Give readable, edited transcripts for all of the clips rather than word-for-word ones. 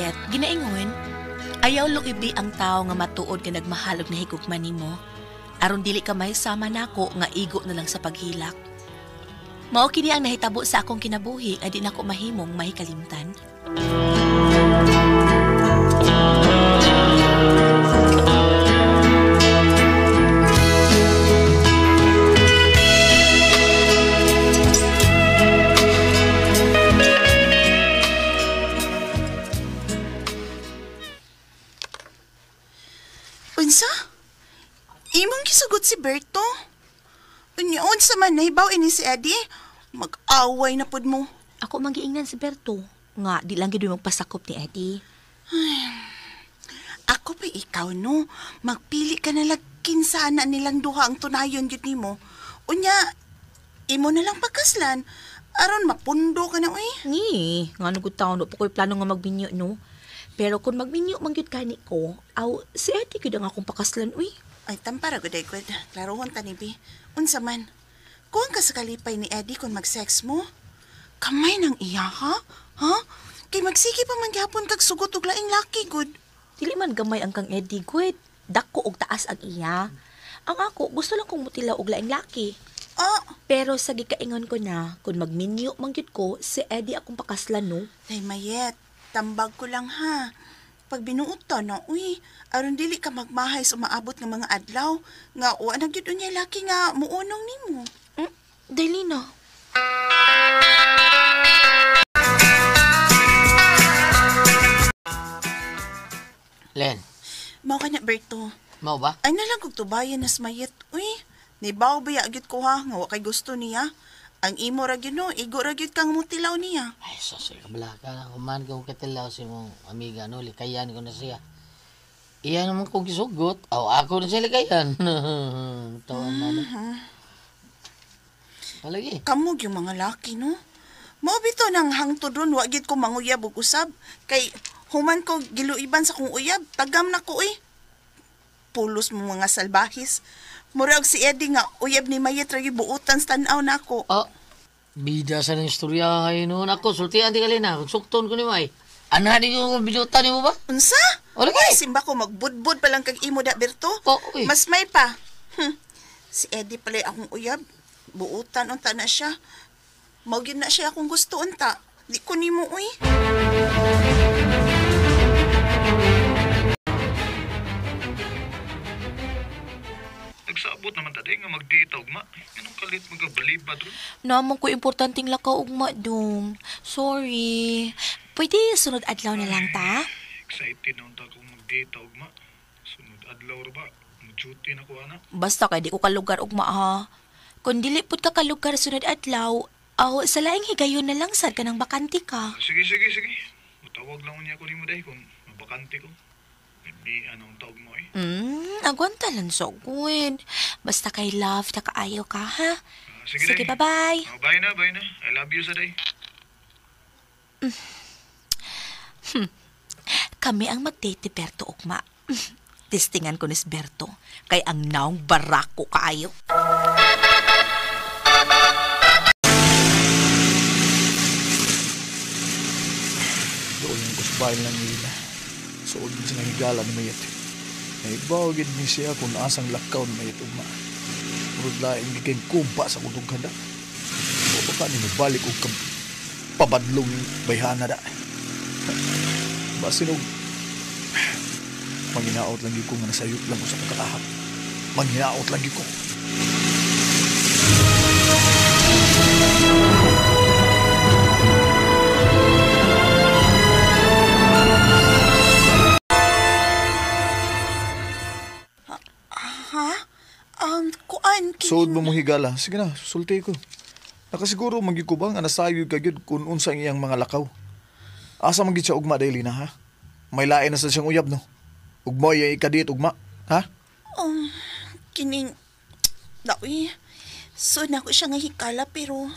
Mayet. Ginaingon, ayaw luibi ang tao nga matuod nga nagmahal og nahigugma nimo. Aron dili ka mahisama nako nga igo na lang sa paghilak. Mao kini ang nahitabo sa akong kinabuhi nga di nako mahimong mahikalimtan. Unsa? Imong gisugot si Berto? Unya, unsa man nahibaw ini si Eddie? Mag-away na pud mo. Ako magiingnan si Berto. Nga, di lang gid magpasakop ni Eddie. Ay, ako pa ikaw, no? Magpili ka na lang kinsa na nilang duha ang tunayon gyud nimo. Unya, imo na lang pagkaslan. Aron mapundo ka na, uy. Ni, nga nugod taon, pa ko'y plano nga magbinyo, no? Pero kung magbinyo man gyud kani ko, aw, si Eddie gyud ang akong pakaslan, uy. Ay, tampara gud ay gud. Klarohon ta ni Bi. Unsa man? Kuwang ka sa kalipay ni Eddie kung mag-sex mo? Kamay ng iya, ha? Ha? Kay magsige pa man gyapon kag sugot og laing laki, gud. Dili man gamay ang kang Eddie, gud. Dako og taas ang iya. Ang ako, gusto lang kong mutilaw og laing laki. Ah. Pero sa gikaingon ko na, kung magminyo man gyud ko, si Eddie akong pakaslan, no? Day Mayet, tambag ko lang ha. Pag binuot ta na, uy, aron dili ka magmahay sa umaabot nga mga adlaw, nga wa na gyud unya laki nga muunong nimo. Dili na. Len. Mao ka na, Berto. Mao ba? Ay nalang kog tubayan nas Mayet, uy. Nibaw ba gyud ko ha, nga wa kay gusto niya. Ang imo ra gyud no, igo ra gyud kang mutilaw niya. Ay, sus, kabala ka na. Kuman ko katilaw si mong amiga, no, likayan ko na siya. Iya naman kong gisugot. Aw, ako na siya likayan. Tawan na, no. Palagi. Kamog yung mga laki, no? Mao bitaw nang hangtod ron, wa gyud ko manguyab og usab. Kay human ko giluiban sa kong uyab, tagam na ko, eh. Pulos mo mga salbahis. Mura og si Eddie nga uyab ni Mayet ra gyud buotan sa tan-aw nako. Oh, bida sa nang istorya kayo noon. Ako, sultian di kalina. Sukton ko ni May. Ana, di ko bidutan ni mo ba? Unsa? Wala Uy, kay. simba ko, magbudbud pa lang kag imo da, Berto. Oh, uy. Mas may pa. Si Eddie pala akong uyab. Buotan unta na siya. Mao gyud na siya akong gusto unta. Di ko nimo, uy. Nagsabot naman tadi nga magdita ugma. Anong kalit magabalibad ron? Namang ko importanteng lakaw ugma dong. Sorry. Pwede sunod adlaw na lang ta? Ay, excited na unta kong magdita ugma. Sunod adlaw ra ba? Mo-duty na ko ana. Basta kay di ko kalugar ugma ha. Kung dili pud ka kalugar sunod adlaw, aw sa laing higayon na lang sad ka ng bakante ka. Sige, sige, sige. Mutawag lang unya ko nimo day kung mabakante ko. Di anong tawag mo eh? Agwanta lang so good. Basta kay love, nakaayo ka, ha? Sige, sige, day. Bye-bye. Oh, bye na, bye na. I love you sa day. Kami ang mag-date ni Berto ugma. Testingan ko ni Berto. Kay ang naong barako kaayo. Doon yung kusbayan lang nila. Suod din siya nahigala ni Mayet. Naibawagid ni siya kung asang lakaw ni Mayet ugma. Murag laing giging kumpa sa kutong kanda. O baka ni mabalik og pabadlong bayhana da. Basin og manghinaot lang gyud ko nga nasayop lang ko sa pagkakahap. Manghinaot lang gyud ko. Ha? Kuan, Suod mo mo higala. Sige na, sulti ko. Nakasiguro magyud ko bang anasayo ka gyud kung unsa ang iyang mga lakaw. Asa man gyud siya ugma daily na ha? May lain na sa siyang uyab no. Ugma iya ikadit ugma, ha? Kining daoy. So na ko siya nga hikala pero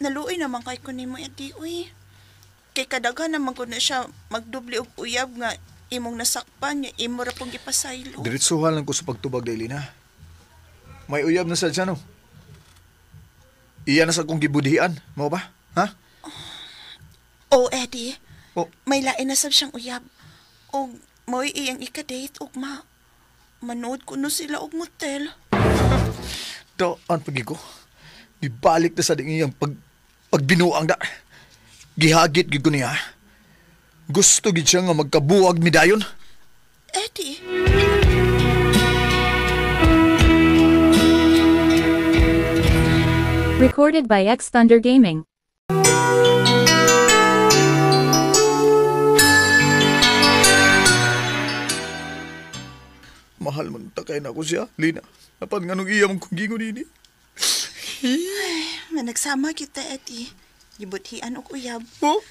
naluoy naman kay ko nimo Eddie, uy. Kay kadaghan naman ko na siya magdubli og uyab nga imong nasakpan nga imo ra pong gipasaylo. Diretsuhan lang ko sa pagtubag daily na. May uyab na sa siya no. Iya na sa kong gibudhian, mao ba? Ha? Oh, Eddie. Oh. May lain na sab siyang uyab. Og mo'y iyang ika-date ugma. Manood ko no sila og motel. Daan pagi ko. Gibalik na sa ding iyang pagbinuang da. Gihagit gid ko niya. Gusto gid siya nga magkabuwag mi dayon. Eddie. Recorded by X Thunder Gaming. Mahal man takay na ako siya, Lina. Apan nga nung iya mong kong gingon ini. Managsama kita, Eddie. Gibuthian og uyab. Oh?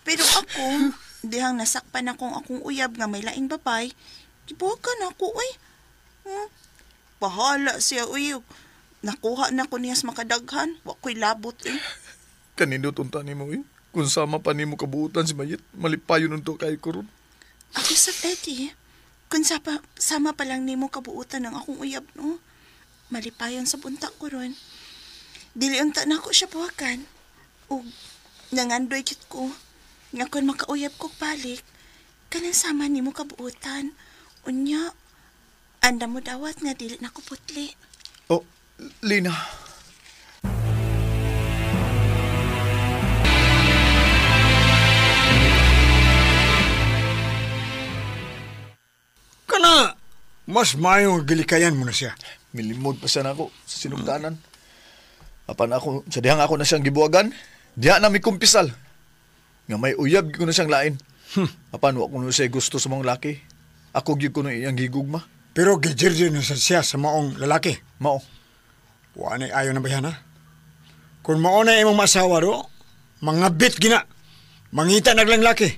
Pero ako, dihang nasakpan akong akong uyab nga may laing babay, gibuhagan ako, uy. Bahala siya, uy. Nakuha na ko niya sa makadaghan. Wa ko'y labot, eh. Kanindot unta nimo, eh. Kung sama pa nimo kabuutan si Mayet, malipayon unto kay ko ron. Ako sa Eddie. Kung sama pa lang nimo kabuutan ng akong uyab, no? Malipayon sa bunta ko ron. Dili unta na ako siya buwakan. O nangandoy kit ko. Nga kung makauyab ko balik, kanang sama nimo kabuutan. Unya, anda mo dawat nga dili na ko putli. Oh, Lina. Kana, mas mayong gilikayan mo na siya. Milimod pa siya na ako sa sinugdanan. Apan ako, sa dihang ako na siyang gibuwagan, diha na may kumpisal. Nga may uyab ko na siyang lain. Apan wa ko na siya gusto sa mga laki. Ako gyud ko na iyang gigugma. Pero gijirjir na siya sa maong lalaki. Mao. Wa na ayo na ba yan, ha? Kung mao na imong masawa ro, mangabit gina. Mangita naglang laki.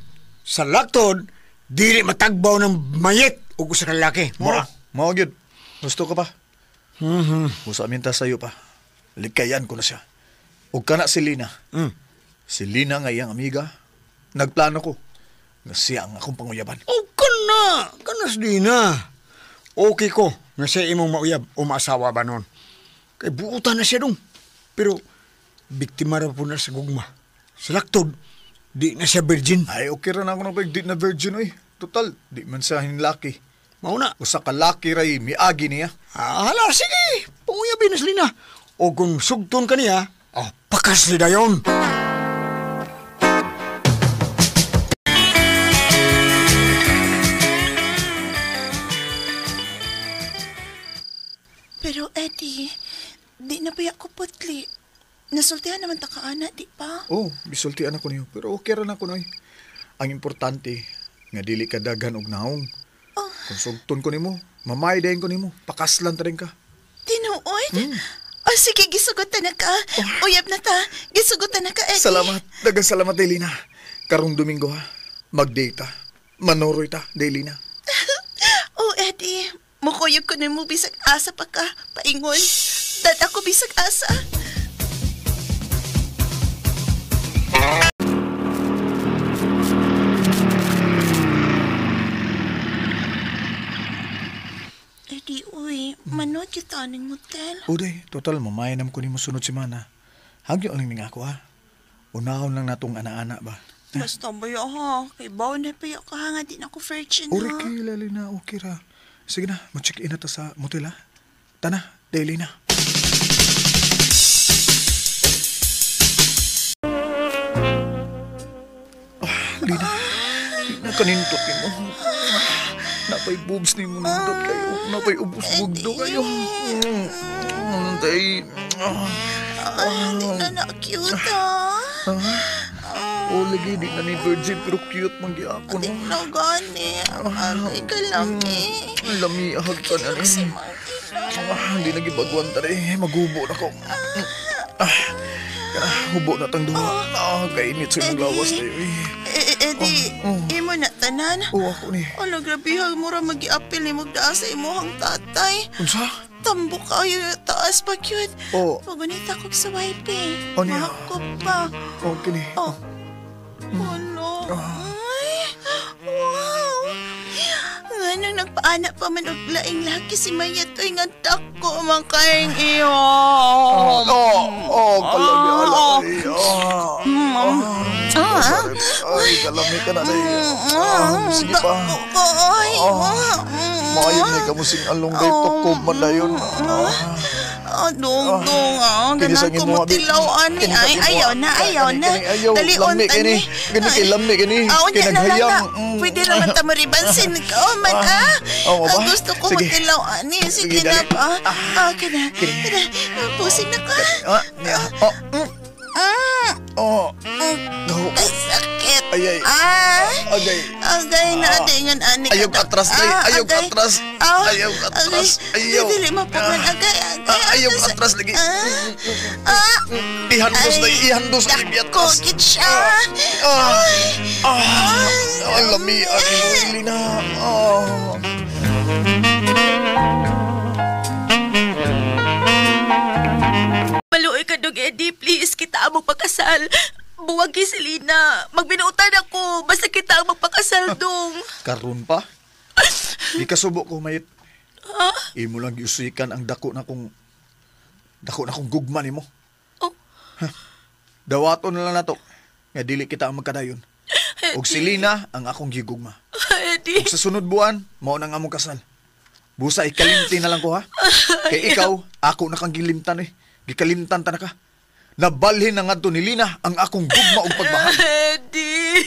Sa laktod, dili matagbaw ng mayet o usa ka lalaki. Mao. Mao gyud. Gusto ka pa? Usa minta sayo pa. Likayan ko na siya. Ug kana si Lina. Si Lina nga iyang amiga. Nagplano ko nga siya ang akong panguyaban. O kana, kana si Lina. Okay ko nga siya imong mauyab o maasawa ba nun. Kay buutan na siya dong. Pero biktima ra po na sa gugma. Sa laktod, di na siya virgin. Ay, okay ra na ako na di na virgin oy. Total, di man siya hinlaki. Mauna. Usa ka laki ray miagi niya. Ah, hala, sige. Panguyabin na si Lina. O kung sugton ka niya, pakas ni dayon. Pero Eddie, di na ba ako putli? Nasultihan naman ta ka, ana, di pa? Oh, gisultihan ako niyo. Pero okay ra na ako, noy. Ang importante, nga dili ka daghan og naong. Oh. Kung sugton ko nimo, mamay dayon ko nimo, pakaslan ta rin ka. Tinuod? Oh, sige, gisugutan na ka. Oh. Uyab na ta. Gisugutan na ka, Eddie. Salamat. Daghang salamat, Delina. Karong Domingo, ha. Mag-date ta. Manoroy ta, Delina. Oh, Eddie. Mukuyog ko nimo bisag asa pa ka. Paingon. Dad ako bisag asa. Eddie, uy, manood kita aning motel. Uday, total, mamayanam ko nimo sunod semana. Hagyo lang ning ako, ha. Unahon lang natong ana-ana ba. Basta ba ya, ha? Kay baon na pa ka, ha? Nga di na ako virgin, ha? Uri kay Lelina, okay ra. Sige na, mag-check-in na ta sa motel, ha? Tana, daily na. Ah, Lina, Lina, kanintot ni mo. Napay boobs ni mo nindot kayo. Napay ubos bugdo kayo. Tay. Hindi na na-cute, ha? Oh, lagi, di na ni virgin, pero cute man gyapon. Di na gani. Ay, kalami. Lami, ahag ka na rin. Hindi na gibagwan ta rin. Magubo na ko. Hubo na tang duha. Kainit sa imong lawas tayo. Eddie, imo na tanan. Oo, ako ni. Ala, grabe ha. Mura mag-i-apil ni magdaa sa imuhang tatay. Unsa? Tambo kayo, taas pa cute. Oo. Pagunita ko sa wife eh. Oh, niya. Mahakop pa. Okay ni. Oh. Hala. Ay, wow. Nga nung nagpaana pa man og laing laki si Maya to'y nga dako man kayong iyo. Oh, kalami, alay. Ay, kalami ka na day. Ah, sige pa. Dako ko, ay. Ah, Maayo ni kamusing along day tukob man dayon. Ah. Ah, dong, dong, ah. Kini sa Ganan ko imo, mo abi. tilaw, ani. Kini sa Ay, imo, ayaw na, ah. ayaw Kani, na. kani, ayaw. Dalion, Lami kini. ani. Kini kay lami kini. Ah, unya Kay na lang na. naghayang. Mm. Pwede naman ta maribansin ka. Oh, man, ah. Oo ba? Ah, gusto ko Sige. mo tilaw, ani. Sige Sige, na dali. pa. Ah, kana. Kana. Pusing na ka. Ah, niya. Oh, mm. Oh. Go. Ay, sakit. Ay, ay. Ah. Agay. Agay na, tingan ani. Ayaw ka atras, day. Ah, Ayaw ka agay. atras. Ah, Ayaw ka atras. agay. Ayaw. Dili mapugan. Agay, agay. Ah, ayaw Agay. ka atras lagi. Ah, ah. Ihandos Ay, na, ihandos na Dako, atras. gid siya. Ah. Ah. Ang lami ang Lina. Ah. Maluoy ka dong, Eddie. Please, kita ang magpakasal. Buwag kay Selena. Magbinuutan ako. Basta kita ang magpakasal, dong. Karon pa? Di kasubo ko, mayit. Imo lang giusikan ang dako na kong gugma nimo. Oh. Dawaton na lang nato nga dili kita ang magkadayon. Og si Lina ang akong gigugma. Eddie. Ug sa sunod buwan, mao nang among kasal. Busa ikalimti na lang ko ha. Kay ikaw, ako na kang gilimtan eh. Gikalimtan ta na ka. Nabalhin na ngadto ni Lina ang akong gugma ug pagmahal. Eddie.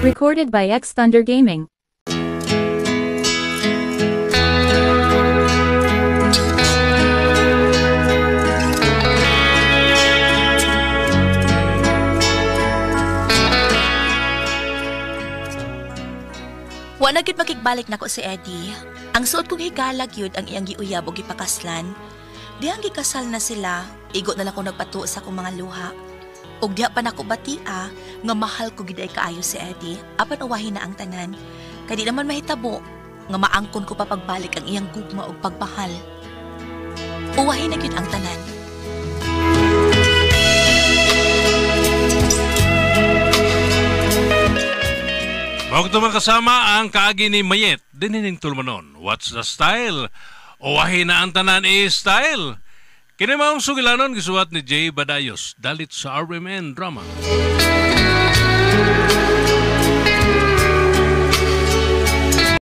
Recorded by X Thunder Gaming. Wa na gyud makigbalik nako si Eddie. Ang suot kong higala gyud ang iyang giuyab og gipakaslan. Dihang gikasal na sila, igo na lang ko nagpatuo sa akong mga luha. Ug diha pa nako batia nga mahal ko gid ay kaayo si Eddie. Apan uwahin na ang tanan. Kay di naman mahitabo nga maangkon ko pa pagbalik ang iyang gugma ug pagmahal. Uwahin na gyud ang tanan. Mao man kasama ang kaagi ni Mayet, dinining tulmanon. What's the style? Owahin na ang tanan is style. Kini maong sugilanon gisuwat ni Jay Badayos, dalit sa RMN Drama.